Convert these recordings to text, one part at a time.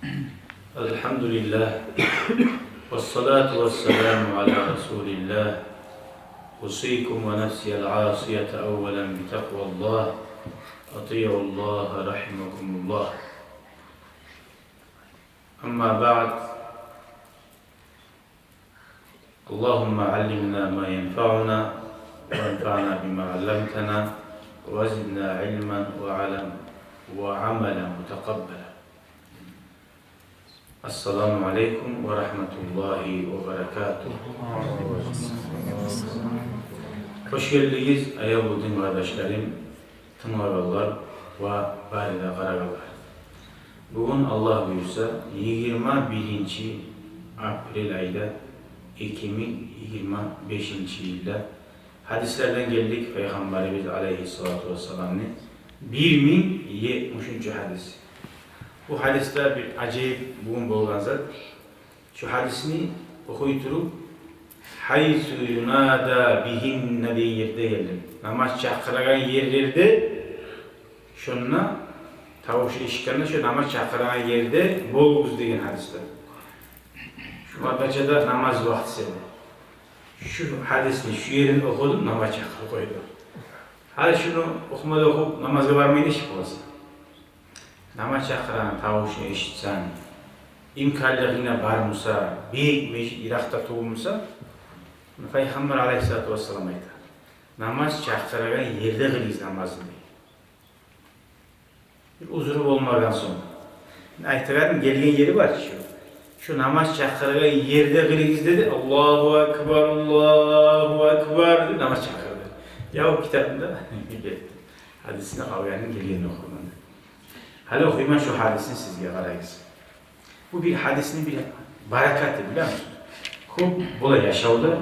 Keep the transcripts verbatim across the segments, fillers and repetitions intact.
الحمد لله، والصلاة والسلام على رسول الله. أوصيكم ونفسي العاصية أولا بتقوى الله. أطيعوا الله رحمكم الله. أما بعد، اللهم علمنا ما ينفعنا، وانفعنا بما علمتنا، وزدنا علما وعلم-، وعملا متقبلا. السلام عليكم ورحمة الله وبركاته. Хош гелдигиз, аявлу дин къардашларым, тынглагъанлар ва бары да къарагъанлар. Бугюн, Аллагь буюрса, йигирма биринчи апрель айда, эки минг йигирма бешинчи йылда, гьадислерден гелдик Пайхаммарыбыз алайгьиссалату вассаламны бир минг етмиш уьчюнчю гьадис. Бу гьадисде бир ажайып бугюн болгъан зат. Шу гьадисни охуй туруп, «حيث ينادى بهن» деген ерде гелдим. Намаз чакъырагъан ерлерде, шонда тавуш эшитгенде, шо намаз чакъырагъан ерде болугъуз деген гьадисде. Шу вакътиче де намаз вакътиси эди. Шу гьадисни шу ерин охудум, намаз чакъырып къойду. Гьали шуну охумай охуп намазгъа бармайгъан нечик боласан? Намаз чакъырагъан тавушну эшитсенг, имканлыгъынг бар буса, бек межит йыракъда тюгюл буса, Пайхаммар алайгьиссалату вассалам айта: «Намаз чакъырагъан ерде къылыгъыз намазны», — дей. Бир узуру болмагъан сонг. Айтагъан гелген ери бар чы. Шу намаз чакъырагъан ерде къылыгъыз деди. «Аллагьу акбар, Аллагьу акбар», — деп намаз чакъырды. Я о китапны да гелтир. Гьадисни къалгъанын гелген охурман. Гьали охуйман шу гьадисни сизге, къарагъыз. Бу бир гьадисни бир баракаты, билемисиз? Кёп бола яшавда,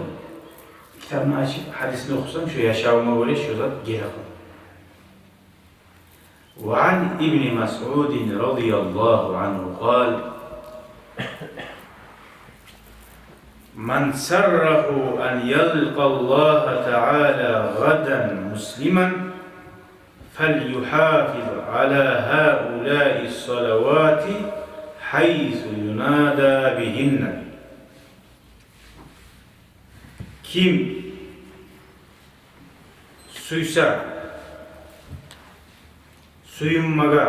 китапны ачып, гьадисни охусанг, шу яшавунга гёре шу зат геле къала. وعن ابن مسعود رضي الله عنه قال: من سره أن يلقى الله تعالى غدا مسلما فليحافظ على هؤلاء الصلوات حيث ينادى بهن. Ким сюйсе сююнмеге,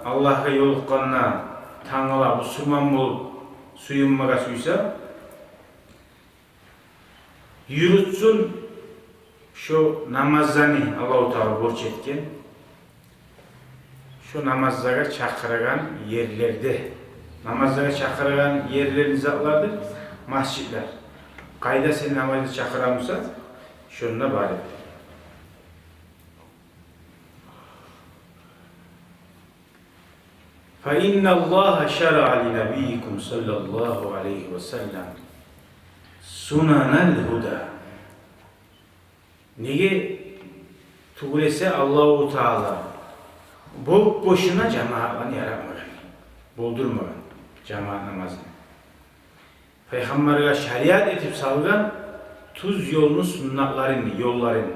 Аллагьгъа ёлукъгъанда тангала бусурман болуп сююнмеге сюйсе, юрютсюн шо намазланы, Аллагьу Таала борч этген, шо намазлагъа чакъырагъан ерлерде. Намазлагъа чакъырагъан ерлер не затлардыр? Межитлер. Къайда сени намазгъа чакъыра буса, шонда бар эт. فإن الله شرع لنبيكم صلى الله عليه وسلم سنن الهدى. Неге тюгюл эсе, Аллагьу Таала боп-бошуна жамаатланы яратмагъан, болдурмагъан жамаат намазны. Пайхаммаргъа шариат этип салгъан тюз ёлну суннатларын, ёлларын.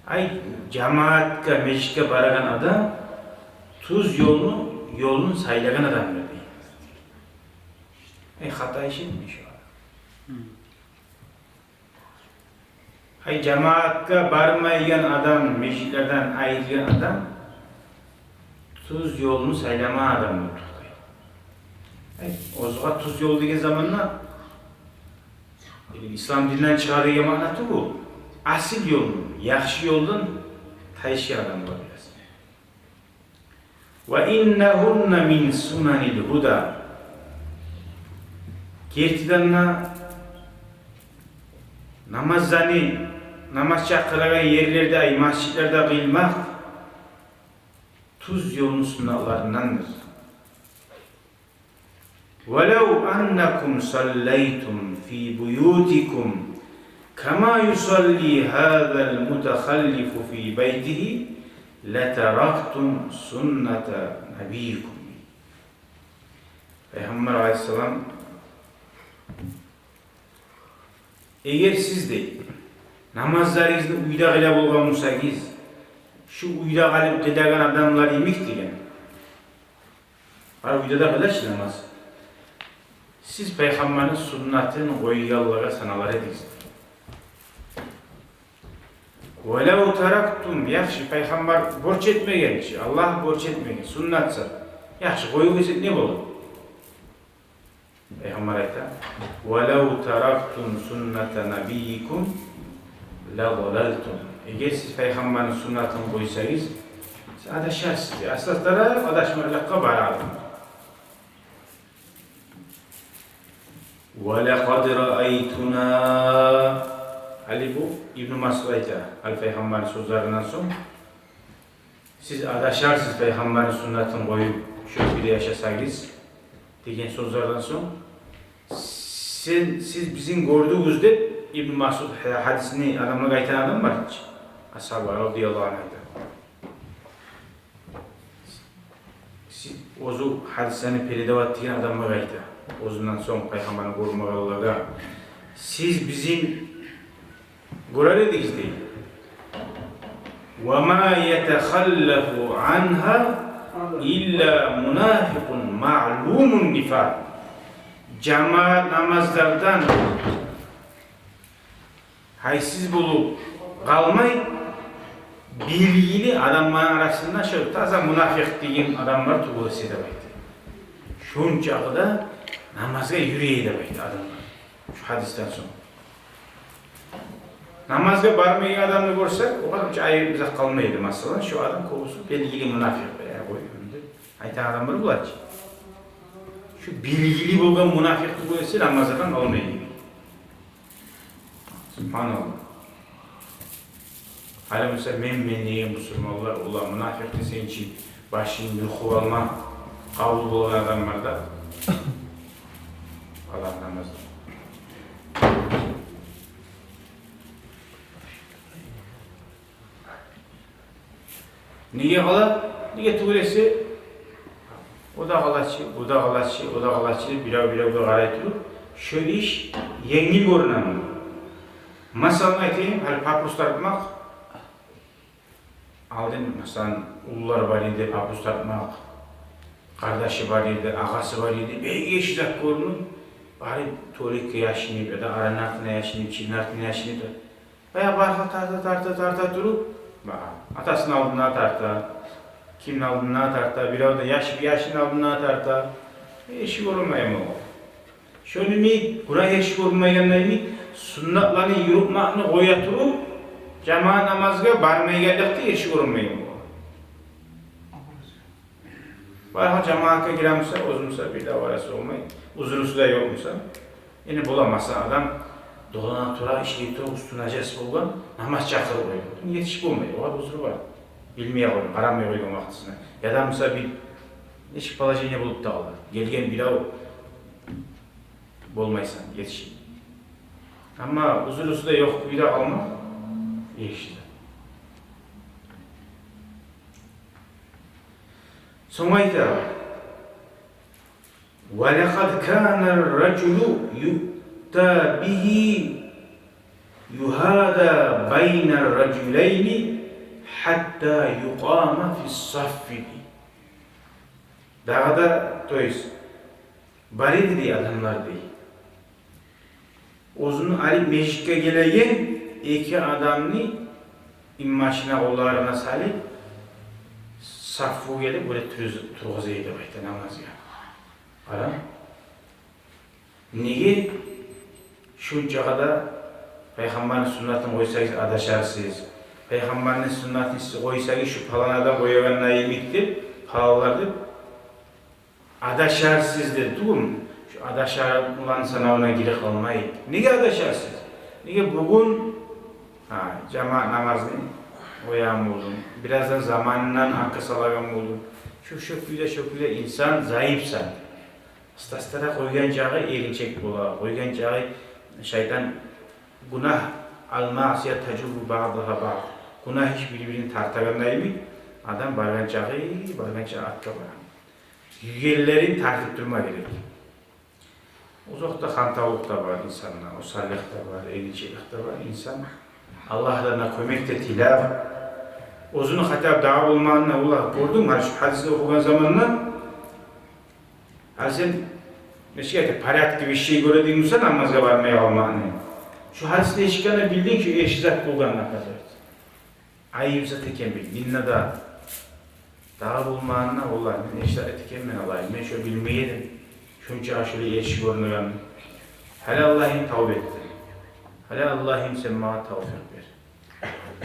Ай, жамаатгъа, межитге барагъан адам тюз ёлну, ёлун сайлагъан адамдыр дей. Ай, хата иши ми шу? Ай, жамаатгъа бармайгъан адам, межитлерден айрылгъан адам тюз ёлну сайламагъан адам болуп токътай. Ай, оьзюне тюз ёл деген заманда, э, ислам динден чыгъа деген маъна тюгюл. Асил ёлну, яхшы ёлдан тайышгъан адам болуп билесен. وإنهن من سنن الهدى. Гертиден де, намазланы, намаз чакъырагъан ерлерде, ай, межитлерде къылмакъ тюз ёлну суннатларындандыр. ولو أنكم صليتم في بيوتكم كما يصلي هذا المتخلف في بيته لتركتم سنة نبيكم. Пайхаммар алайгьиссалам: «Эгер сиз, — дей, — намазларыгъызны уьйде къыла болгъан бусагъыз, шу уьйде къалып къылагъан адамлар йимик, — деген, Гьар уьйде де къылынгъан намаз. Сиз пайхаммарны суннатын къойгъанлагъа саналар эдигиз. «Валав тарактум», яхшы, пайхаммар борч этмеген чи, Аллагь борч этмеген, суннатса. Яхшы, къоюп гетсек не бола? Пайхаммар айта: «Валав тарактум сунната набиййикум ла далалтум». Эгер сиз пайхаммарны суннатын къойсагъыз, сиз адашарсыз. Асаслары адашмакълыкъгъа барады. «Ва лакъад раайтуна». Гьали бу Ибну Масъуд айта, гьали пайхаммарны сёзлеринден сонг, сиз адашарсыз пайхаммарны суннатын къоюп, шо кюйде яшасагъыз деген сёзлерден сонг, сен, сиз бизин гёрдюгюз деп, Ибну Масъуд гьа-, гьадисни адамлагъа айтагъан адам бар чы, асгьаба, радияллагьу ангьу, айта. Сиз, оьзю гьадислени передавать этеген адамлагъа айта. Оьзюнден сонг пайхаммарны гёрмегенлеге, сиз бизин гёрер эдигиз дей. «Ва ма ятахаллафу ангьа илла мунафикъун маълумун нифакъ». Жамаат намазлардан гьайсыз болуп къалмай, белгили адамланы арасында шо таза мунафикъ деген адамлар тюгюл эсе деп айта. Шончакъы да намазгъа юрюй деп айта адамлар. Шо гьадисден сонг. Намазгъа бармайгъан адамны гёрсе, огъар чы айып зат къалмай эди. Масала, шо адам кёбюсю белгили мунафикъ, э, къой, деп айтагъан адамлар бола чы. Шо белгили болгъан мунафикъ тюгюл эсе, намаздан къалмай эди. Субгьаналлагь. Гьали буса мен, мен деген бусурманлар, олар мунафикъ десенг чи, башынг юхуп алма, къабул болгъан адамлар да. Къала намаз. Неге къала? Неге тюгюл эсе, о да къала чы, бу да къала чы, о да къала чы, бирев-биревге къарай туруп, шо иш енгил гёрюне. Масала айтайым, гьали папирос тартмакъ. Алдын, масала, уллулар бар эди папирос тартмакъ, къардашы бар эди, агъасы бар эди, бек эрши зат гёрюнюп, барып туалетге яшынып, яда аранны артына яшынып, чирни артына яшынып, баягъы баргъа тарта, тарта, тарта туруп, ба, атасыны алдына тарта, кимни алдына тарта, бирев де яш-, яшны алдына тарта. Эрши гёрюнмейми о? Шону йимик, гюнагь эрши гёрюнмейгенни йимик, суннатланы юрютмекни къоя туруп, жамаат намазгъа бармайгъанлыкъ да эрши гёрюнмейми о? Баягъы жамаатгъа гире буса, оьзю буса бир де аварасы болмай, узрусу да ёкъ буса. Энни бола, масала, адам долана тура, ишлей тура, уьстю нажас болгъан, намаз чакъырып къоя. Етишип болмай, огъар узру бар. Билмей къойгъан, къарамай къойгъан вакътисине. Яда буса бир нечик положение болуп да къала. Гелген бирев болмайсан, етишип. Амма узрусу да ёкъ кюйде къалма, эрши де. Сонг айта: «Ва лакъад кана ар-ражулу юъта бигьи югьада байна ар-ражулайни гьатта юкъама фи ссаффи». Дагъы да, то есть, бар эди дей адамлар дей, оьзюню алып межитге гелеген эки адамны инбашына, къолларына салып, сафгъа гелип, оьле туруз-, тургъуза эди деп айта намазгъа. Къара. Неге? Шунча къадар пайхаммарны суннатын къойсагъыз, адашарсыз. Пайхаммарны суннатын сиз къойсагъыз, шу палан адам къоягъанны йимик деп, паланлар деп, адашарсыз деди тюгюлмю? Шу адашагъанланы санавуна гире къалмай. Неге адашарсыз? Неге бугюн, гьа, жамаат намазны къоягъан болдум, бираздан заманындан артгъа салагъан болдум. Шу, шу кюйде, шу кюйде инсан зайыпсан. Астастара къойгъан чакъы эринчек бола, къойгъан чакъы шайтан, гюнагь, ал-маъсия тажурру баъдагьа баъд. Гюнагь иш бир-бирин тартагъанда йимик, адам баргъан чакъы, баргъан чакъы артгъа бара. Гюйгенлерин тартып турма герек. Озокъда, хантавлукъ да бар инсанда, осаллыкъ да бар, эринчеклик де бар. Инсан Аллагьдан да кёмек де тилеп, оьзюню хата дагъы болмагъанына, олар, гёрдюнг, гьали шу гьадисни охугъан заманда, Гьали сен, нечик айта, порядковый иш гёре эдинг буса намазгъа бармай къалмакъны. Шу гьадисни эшитгенде билдинг, шу эрши зат болгъанын, оказывается. Айып зат экен бу, динде де. Дагъы болмагъанда, валлагь, мен эрши зат этген экен мен, Аллагь, мен шо билмей эдим. Шонча ашыры эрши гёрюнеген. Гьали, Аллагьым, тавба этдим. Гьали, Аллагьым, сен магъа тавфикъ бер.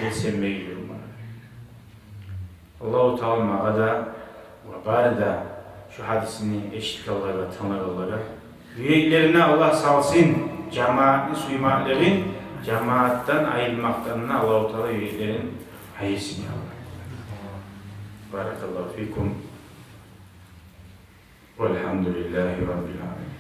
Мен сен мейил болмагъа. Аллагьу Таала магъа да ва бары да шу гьадисни эшитгенлеге, тынглагъанлагъа юреклерине Аллагь салсын жамаатны сюймеклигин, жамаатдан айрылмакъдан да Аллагьу Таала юреклерин айырсын, я Аллагь. Баракаллагьу фикум. Валгьамдулиллагьи раббил аламин.